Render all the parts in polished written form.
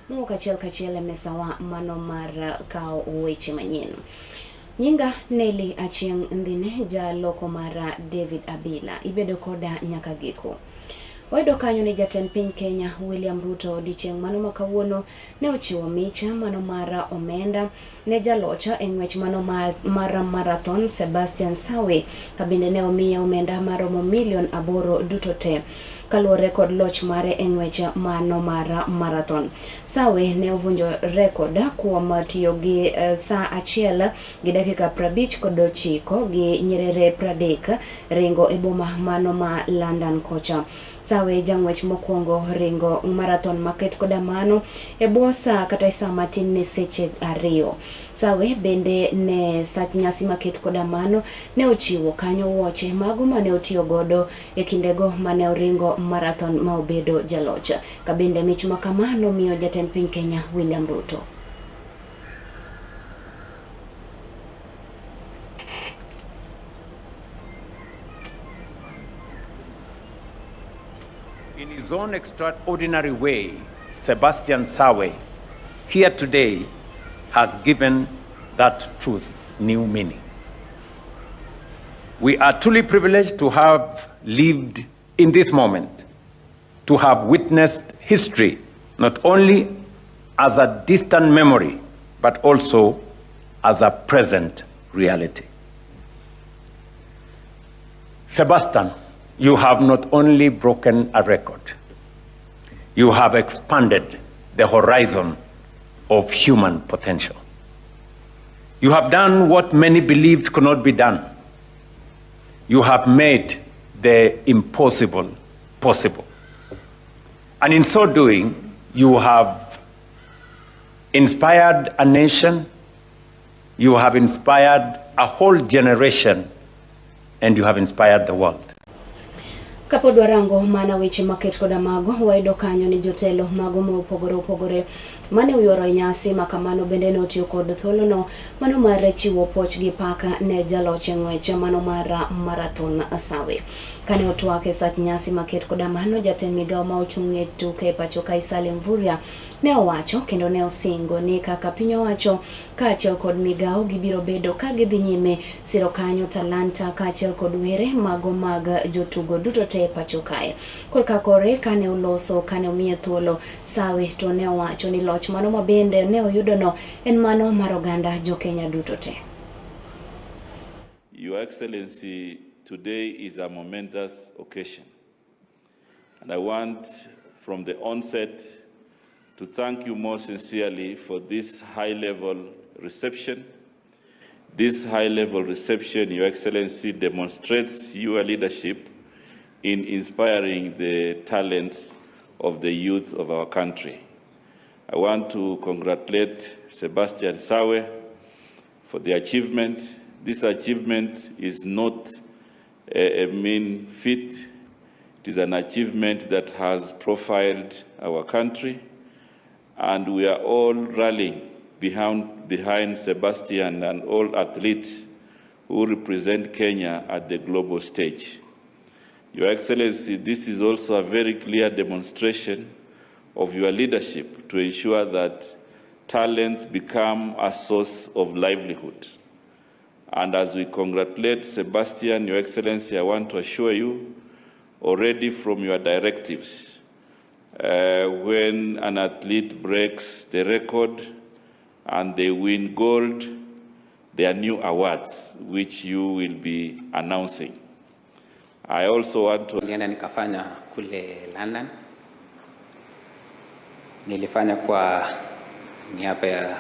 Mowuok achiel kachiel e mesawa mano mar kawo weche manyien. Nyinga Nelly Achieng' Ndhine, jaloko mara David Abila. Ibedo koda nyaka giko. Wayudo kanyo ni jatend piny Kenya William Ruto odiechieng' mano ma kawuono ne ochiwo mich mano mar omenda ne jaloch e ng'wech mano mar marathon Sebastian Sawe ka bende ne omiye omenda maromo milion 8 duto te kaluwore kod loch mare e ng'wech mano mar marathon. Sawe ne ovunjo rekod kuom tiyo gi saa achiel gi dakika 59 gi nyiriri 30 ringo e boma mano ma London kocha. Sawe jang'wech mokwongo ringo marathon maket koda mano e bwo saa kata e saa matin ne seche 2. Sawe bende ne sach nyasi maket koda mano ne ochiwo kanyo wuoche mago mane otiyo godo e kindego mane oringo marathon ma obedo jaloch. Ka bende mich makama nomiyo jatend piny Kenya William Ruto. In his own extraordinary way, Sebastian Sawe, here today, has given that truth new meaning. We are truly privileged to have lived in this moment, to have witnessed history, not only as a distant memory, but also as a present reality. Sebastian, you have not only broken a record, you have expanded the horizon of human potential. You have done what many believed could not be done. You have made the impossible possible. And in so doing, you have inspired a nation, you have inspired a whole generation, and you have inspired the world. Kapod warango mana weche maket koda mago, wayudo kanyo ni jotelo mago mopogore opogore mane oyuoro e nyasi ma kamano bende ne otiyo kod thuolono mano mar chiwo puoch gi paka ne jaloch e ng'wech mano mar marathon Sawe. Kane otwak e sach nyasi maket koda mano, jatend migawo ma ochung' ne tuke e pacho kae Salim Mvurya ne owacho kendo ne osingo ni kaka piny owacho kaachiel kod migawo gibiro bedo ka gidhi nyime siro kanyo talanta kaachiel kod were mago mag jotugo duto te e pacho kae. Korka kore kane oloso kane omiye thuolo Sawe to ne owacho ni loch mano ma bende ne oyudono en mano mar oganda jo Kenya duto te. Your Excellency, today is a momentous occasion. And I want from the onset to thank you more sincerely for this high-level reception. This high-level reception, Your Excellency, demonstrates your leadership in inspiring the talents of the youth of our country. I want to congratulate Sebastian Sawe for the achievement. This achievement is not a mean feat. It is an achievement that has profiled our country, and we are all rallying behind Sebastian and all athletes who represent Kenya at the global stage. Your Excellency, this is also a very clear demonstration of your leadership to ensure that talents become a source of livelihood. And as we congratulate Sebastian, Your Excellency, I want to assure you already from your directives, when an athlete breaks the record and they win gold, there are new awards which you will be announcing. I also want to... Nilienda nikafanya kule London. Nilifanya kwa niaba ya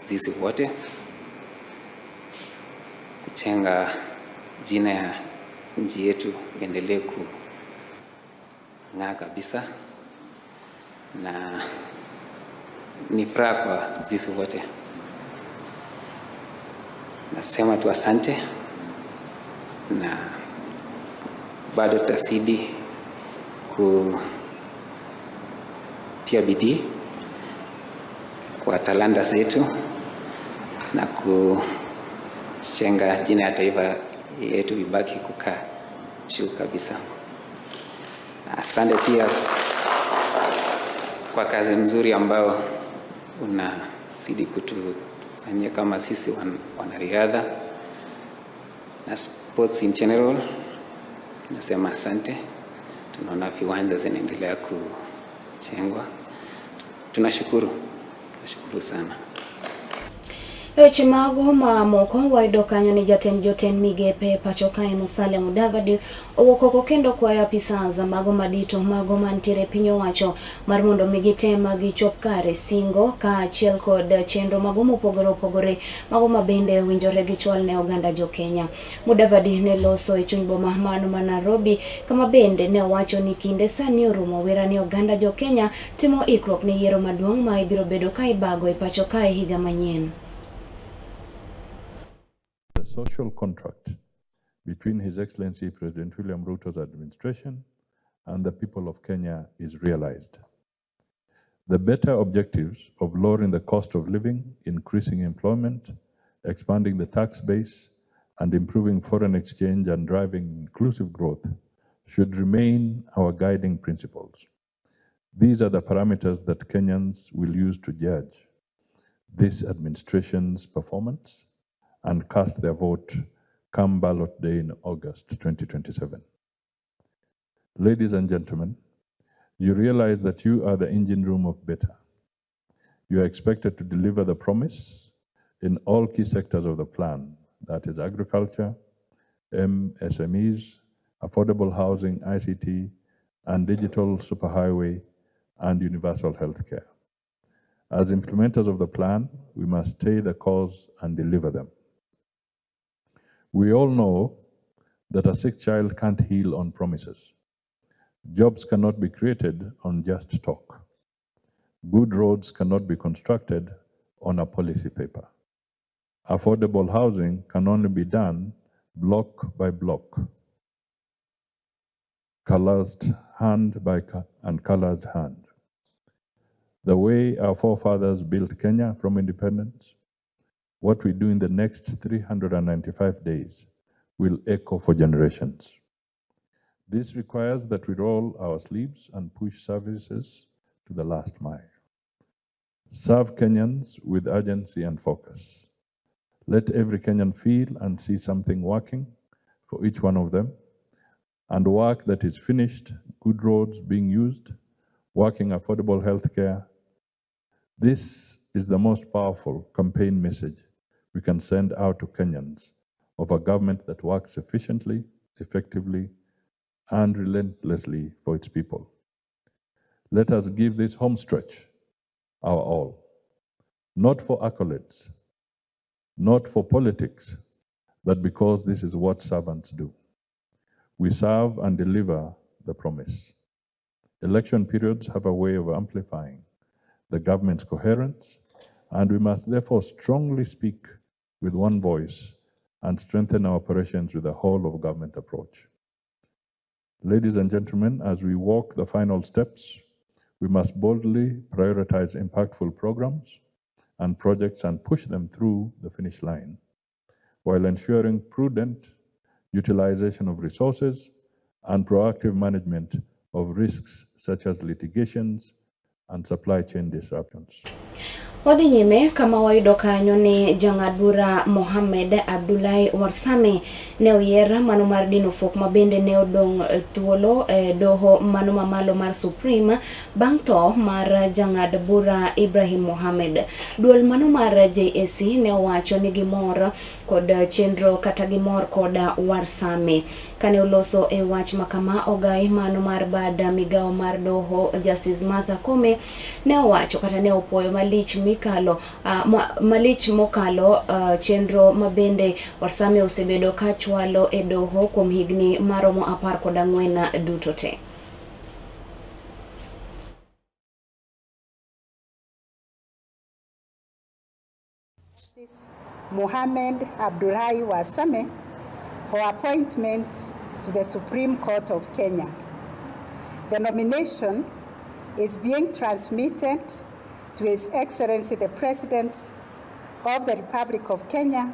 sisi wote kujenga jina ya nchi yetu iendelee kung'aa kabisa, na ni furaha kwa sisi wote. Nasema tu asante, na bado tutazidi kutia bidii kwa talanta zetu na kujenga jina ya taifa letu ibaki kukaa juu kabisa. Asante pia kwa kazi mzuri ambayo Unazidi kutufanyia kama sisi wanariadha na sports in general, tunasema asante. Tunaona viwanja zinaendelea kujengwa, tunashukuru, tunashukuru sana. E weche mago mamoko wayudo kanyo ni jatend jotend migepe pacho kae Musalia Mudavadi owuok oko kendo kwayo apisas mago madito mago mantiere piny owacho mar mondo mi gitem gichop kare singo kaachiel kod chenro mago mopogore opogore mago mabende owinjore gichwal ne oganda jo Kenya. Mudavadi ne loso e chuny boma mano ma Nairobi kama bende ne owacho ni kinde sani orumo wera ni oganda jo Kenya timo ikruok ne yiero maduong' ma ibiro bedo ka ibago e pacho kae higa manyien. The social contract between His Excellency President William Ruto's administration and the people of Kenya is realized. The better objectives of lowering the cost of living, increasing employment, expanding the tax base, and improving foreign exchange and driving inclusive growth should remain our guiding principles. These are the parameters that Kenyans will use to judge this administration's performance and cast their vote come ballot day in August 2027. Ladies and gentlemen, you realize that you are the engine room of better. You are expected to deliver the promise in all key sectors of the plan, that is agriculture, MSMEs, affordable housing, ICT, and digital superhighway, and universal healthcare. As implementers of the plan, we must stay the course and deliver them. We all know that a sick child can't heal on promises. Jobs cannot be created on just talk. Good roads cannot be constructed on a policy paper. Affordable housing can only be done block by block, colored hand by and colored hand. The way our forefathers built Kenya from independence, what we do in the next 395 days will echo for generations. This requires that we roll our sleeves and push services to the last mile. Serve Kenyans with urgency and focus. Let every Kenyan feel and see something working for each one of them, and work that is finished, good roads being used, working affordable healthcare. This is the most powerful campaign message we can send out to Kenyans of a government that works efficiently, effectively, and relentlessly for its people. Let us give this home stretch our all, not for accolades, not for politics, but because this is what servants do. We serve and deliver the promise. Election periods have a way of amplifying the government's coherence, and we must therefore strongly speak with one voice and strengthen our operations with a whole of government approach. Ladies and gentlemen, as we walk the final steps, we must boldly prioritize impactful programs and projects and push them through the finish line, while ensuring prudent utilization of resources and proactive management of risks such as litigations and supply chain disruptions. Wadhi nyime kama wayudo kanyo ni jang'ad bura Mohamed Abdullahi Warsame ne oyier mano mar dino fuok ma bende ne odong' thuolo e doho mano mamalo mar Supreme bang' tho mar jang'ad bura Ibrahim Mohamed. Duol mano mar JSC ne owacho ni gimor kod chenro kata gimor kod Warsame. Kane oloso e wach makama, ogai mano mar bad migawo mar doho Justice Martha Koome ne owacho kata ne opuoyo malich mikalo malich mokalo chenro mabende Warsame osebedo ka chwalo e doho kuom higni maromo 14 duto te. Mohamed Abdullahi Warsame for appointment to the Supreme Court of Kenya. The nomination is being transmitted to His Excellency the President of the Republic of Kenya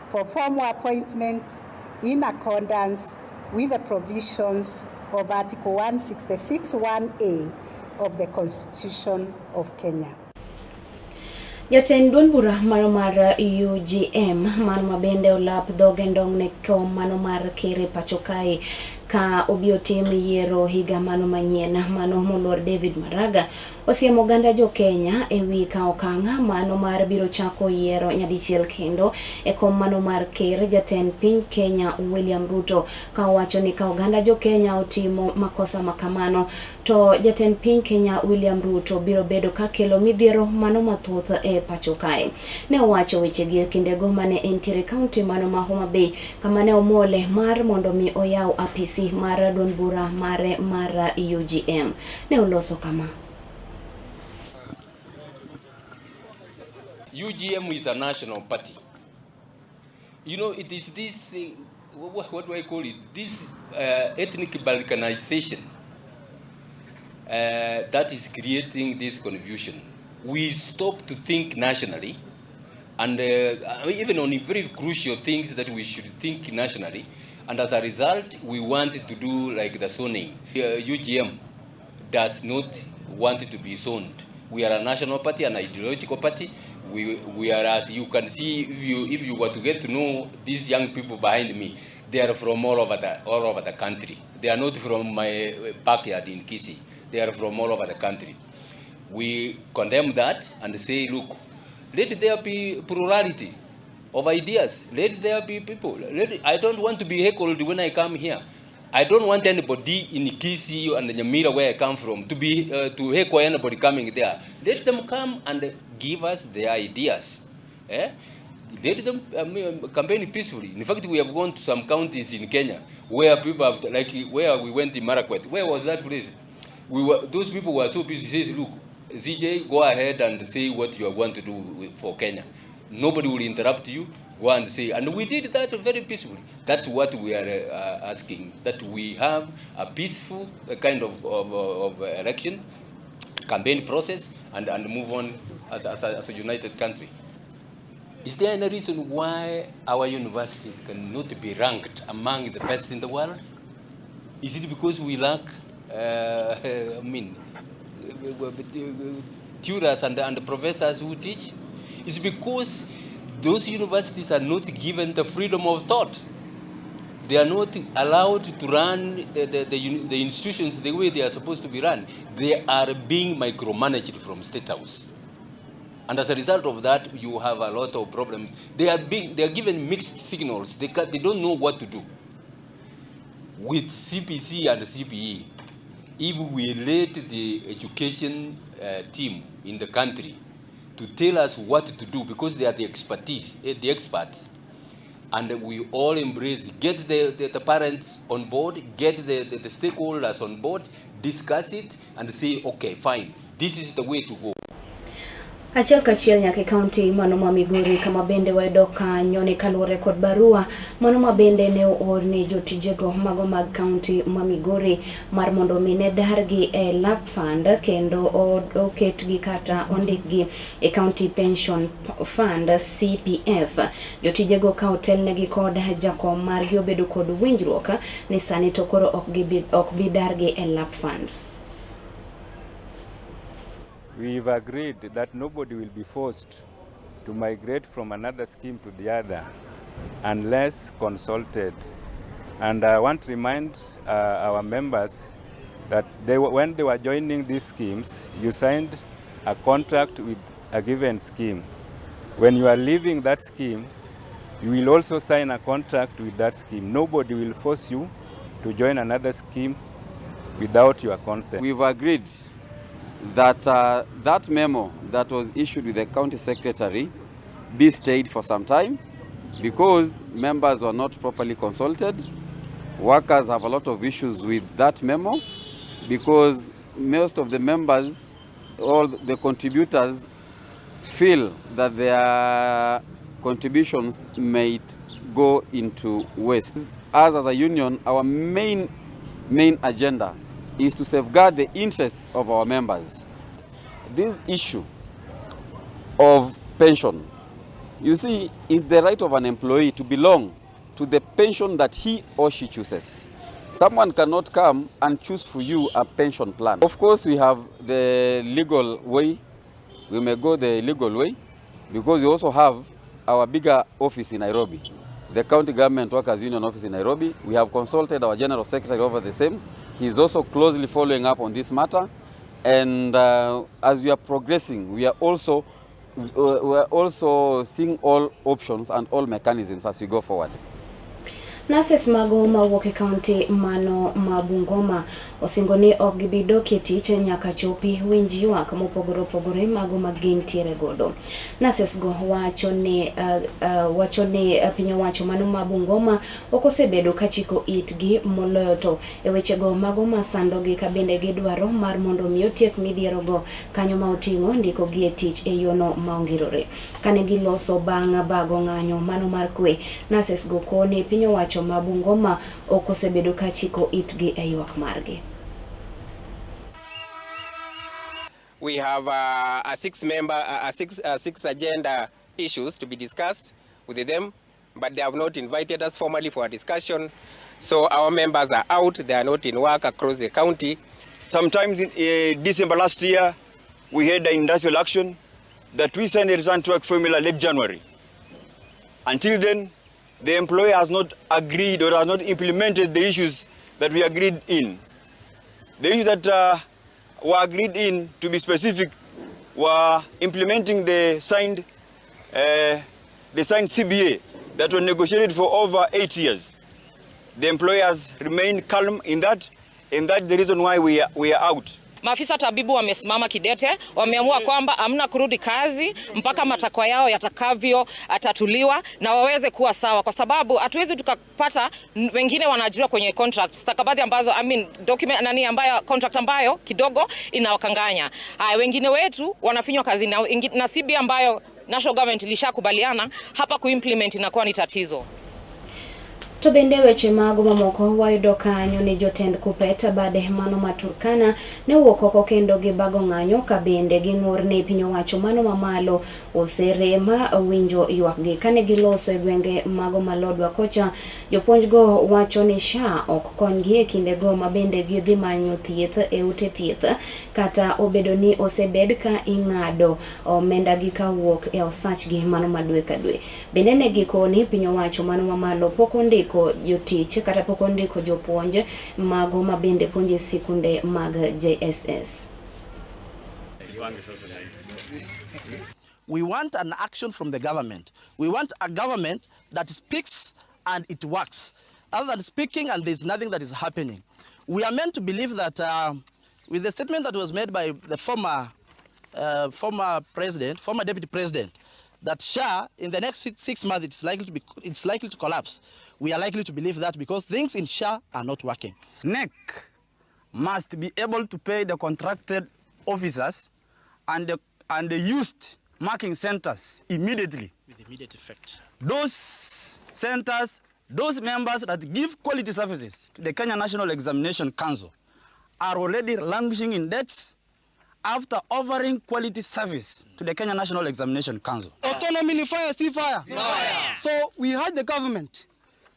for formal appointment in accordance with the provisions of Article 166(1)(a) of the Constitution of Kenya. Jatend duond bura mano mar UGM mano mabende olap dhoge ndong' ne kom mano mar ker e pacho kae ka obi otim yiero higa mano manyien mano moluor David Maraga osiemo oganda jo Kenya ewi kawo okang' mano mar biro chako yiero nyadichiel kendo e kom mano mar ker. Jatend piny Kenya William Ruto ka owacho ni ka oganda jo Kenya otimo makosa makamano to jatend piny Kenya William Ruto biro bedo ka kelo midhiero mano mathoth e pacho kae. Ne owacho wechegi e kindego mane entiere kaunti mano ma Homa Bay kama ne omole mar mondo mi oyaw apisi mar duond bura mare mar UGM. Ne oloso kama. UGM is a national party. You know, it is this, what do I call it? This ethnic balkanization that is creating this confusion. We stop to think nationally, and even on very crucial things that we should think nationally, and as a result, we want to do like the zoning. UGM does not want to be zoned. We are a national party, an ideological party. We are, as you can see, if you were to get to know these young people behind me, they are from all over the country. They are not from my backyard in Kisii. They are from all over the country. We condemn that and say, look, let there be plurality of ideas. Let there be people. I don't want to be heckled when I come here. I don't want anybody in Kisii and Nyamira, where I come from, to heckle anybody coming there. Let them come and give us their ideas. Eh? Let them campaign peacefully. In fact, we have gone to some counties in Kenya where people have, like where we went in Marakwet. Where was that place? Those people were so busy. Says, "Look, CJ, go ahead and say what you are going to do for Kenya. Nobody will interrupt you. Go and say." And we did that very peacefully. That's what we are asking, that we have a peaceful kind of election campaign process and move on as a united country. Is there any reason why our universities cannot be ranked among the best in the world? Is it because we lack, I mean, tutors and professors who teach? It's because those universities are not given the freedom of thought. They are not allowed to run the institutions the way they are supposed to be run. They are being micromanaged from State House. And as a result of that, you have a lot of problems. They are given mixed signals. They don't know what to do. With CBC and CBE, if we let the education team in the country to tell us what to do, because they are the expertise, the experts, and we all embrace, get the parents on board, get the stakeholders on board, discuss it, and say, "Okay, fine, this is the way to go." Achiel kachiel nyaka e kaunti mano ma Migori kama bende wayudo kanyo ni kaluwore kod barua mano ma bende ne oor ne jotijego mago mag kaunti ma Migori mar mondo mi ne dargi e LAP Fund kendo oketgi kata ondikgi e County Pension Fund CPF. Jotijego ka otelnegi kod jakom margi obedo kod winjruok ni sani to koro ok bi dargi e LAP Fund. We've agreed that nobody will be forced to migrate from another scheme to the other unless consulted. And I want to remind our members that when they were joining these schemes, you signed a contract with a given scheme. When you are leaving that scheme, you will also sign a contract with that scheme. Nobody will force you to join another scheme without your consent. We've agreed that that memo that was issued with the county secretary be stayed for some time because members were not properly consulted. Workers have a lot of issues with that memo because most of the members, all the contributors, feel that their contributions might go into waste. Us as a union, our main agenda is to safeguard the interests of our members. This issue of pension, you see, is the right of an employee to belong to the pension that he or she chooses. Someone cannot come and choose for you a pension plan. Of course, we have the legal way. We may go the legal way. because we also have our bigger office in Nairobi, the County Government Workers Union office in Nairobi. We have consulted our General Secretary over the same. He is also closely following up on this matter. And as we are progressing, we are also seeing all options and all mechanisms as we go forward. Nurses mago mawuok e kaunti mano ma Bungoma osingo ni ok gibi dok e tich nyaka chopi winj ywak mopogore opogore mago ma gintiere godo. Nurses go wacho ni piny owacho mano ma Bungoma ok osebedo kachiko itgi moloyo to e wechego mago masandogi, ka bende gidwaro mar mondo mi otiek midhiero go kanyo ma oting'o ndiko gi e tich e yono ma ongirore. Kane giloso bang' bago ng'anyo mano mar kwe, nurses go koni piny owacho ma Bungoma ok osebedo ka chiko itgi e ywak margi. We have a six member, a six agenda issues to be discussed with them, but they have not invited us formally for a discussion. So our members are out, they are not in work across the county. Sometimes in December last year, we had an industrial action that we signed a return to work formula late January. Until then, the employer has not agreed or has not implemented the issues that we agreed in. The issues that were agreed in, to be specific, were implementing the signed CBA that were negotiated for over 8 years. The employers remained calm in that, and that's the reason why we are out. Maafisa tabibu wamesimama kidete, wameamua kwamba hamna kurudi kazi mpaka matakwa yao yatakavyo tatuliwa na waweze kuwa sawa, kwa sababu hatuwezi tukapata wengine wanaajiriwa kwenye contract stakabadhi ambazo, I mean, document nani ambayo contract ambayo kidogo inawakanganya. Haya, wengine wetu wanafinywa kazi na CBA ambayo national government ilishakubaliana hapa kuimplement inakuwa ni tatizo. To bende weche mago mamoko wayudo kanyo ni jotend Kuppet bade mano ma Turkana ne owuok oko kendo gibago ng'anyo, ka bende ging'ur ni piny owacho mano mamalo oserem winjo ywakgi. Kane giloso e gwenge mago ma Lodwar kocha, jopuonj go wacho ni SHA ok konygi e kindego ma bende gidhi manyo thieth e ute thieth, kata obedo ni osebed ka ing'ado omenda gi kawuok e osachgi mano ma dwe ka dwe. Bende ne gikoni piny owacho mano mamalo pok ondiko jotich kata pok ondiko jopuonj mago ma bende puonjo e sikunde mag JSS. We want an action from the government. We want a government that speaks and it works. Other than speaking and there's nothing that is happening. We are meant to believe that with the statement that was made by the former president, former deputy president, that SHA in the next 6 months it's likely to collapse. We are likely to believe that because things in SHA are not working. KNEC must be able to pay the contracted officers and the used marking centers immediately. With immediate effect. Those centers, those members that give quality services to the Kenya National Examination Council are already languishing in debts after offering quality service to the Kenya National Examination Council. Autonomy ni fire, si fire? Fire. So we urge the government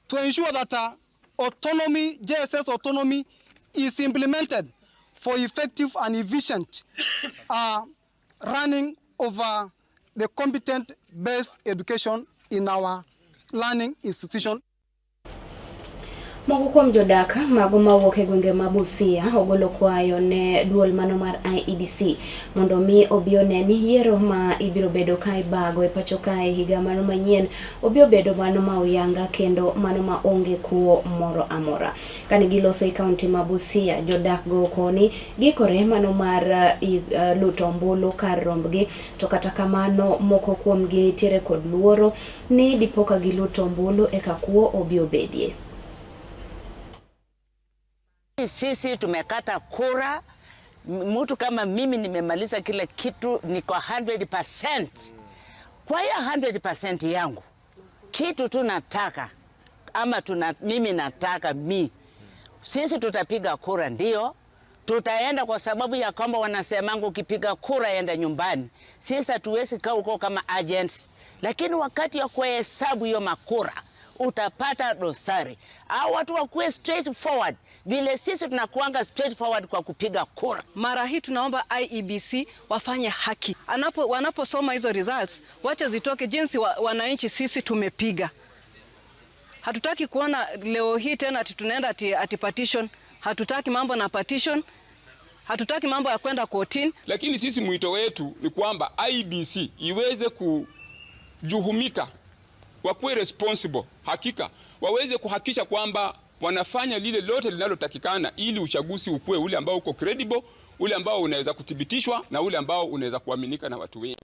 to ensure that autonomy, JSS autonomy, is implemented for effective and efficient running of the competent-based education in our learning institution. Moko kuom jodak mago mawuok e gwenge ma Busia ogolo kwayo ne duol mano mar IEBC mondo mi obi one ni yiero ma ibiro bedo ka ibago e pacho kae higa mano manyien obi obedo mano ma oyanga kendo mano ma onge kuo moro amora. Kane giloso e kaunti ma Busia, jodak go koni giikore mano mar luto ombulu kar rombgi, to kata kamano moko kuomgi nitiere kod luoro ni dipo ka giluto ombulu eka kuo obi obedie. Sisi tumekata kura. Mtu kama mimi nimemaliza kila kitu, niko 100%. Kwa hiyo 100% yangu, kitu tu nataka ama mimi nataka sisi tutapiga kura, ndio tutaenda, kwa sababu ya kwamba wanasemanga ukipiga kura enda nyumbani. Sisi hatuwezi kaa huko kama agents, lakini wakati ya kuhesabu hiyo makura utapata dosari. Au watu wakuwe straight forward vile sisi tunakuanga straight forward kwa kupiga kura. Mara hii tunaomba IEBC wafanye haki. Wanaposoma hizo results, wache zitoke jinsi wananchi sisi tumepiga. Hatutaki kuona leo hii tena ati tunaenda ati partition. Hatutaki mambo na partition. Hatutaki mambo ya kwenda kotini. Lakini sisi mwito wetu ni kwamba IEBC iweze kujuhumika, wakuwe responsible, hakika waweze kuhakikisha kwamba wanafanya lile lote linalotakikana ili uchaguzi ukuwe ule ambao uko credible, ule ambao unaweza kuthibitishwa na ule ambao unaweza kuaminika na watu wengi.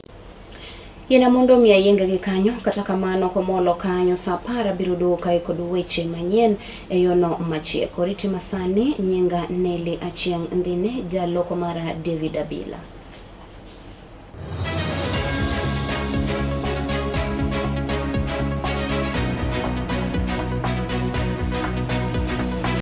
Yena mondo mi ayienge gi kanyo kata kamano komolo kanyo sa 10 biro duogo kae kod weche manyien e yono machieko. Riti masani nyinga Nelly Achieng' Ndhine, jaloko mara David Abila.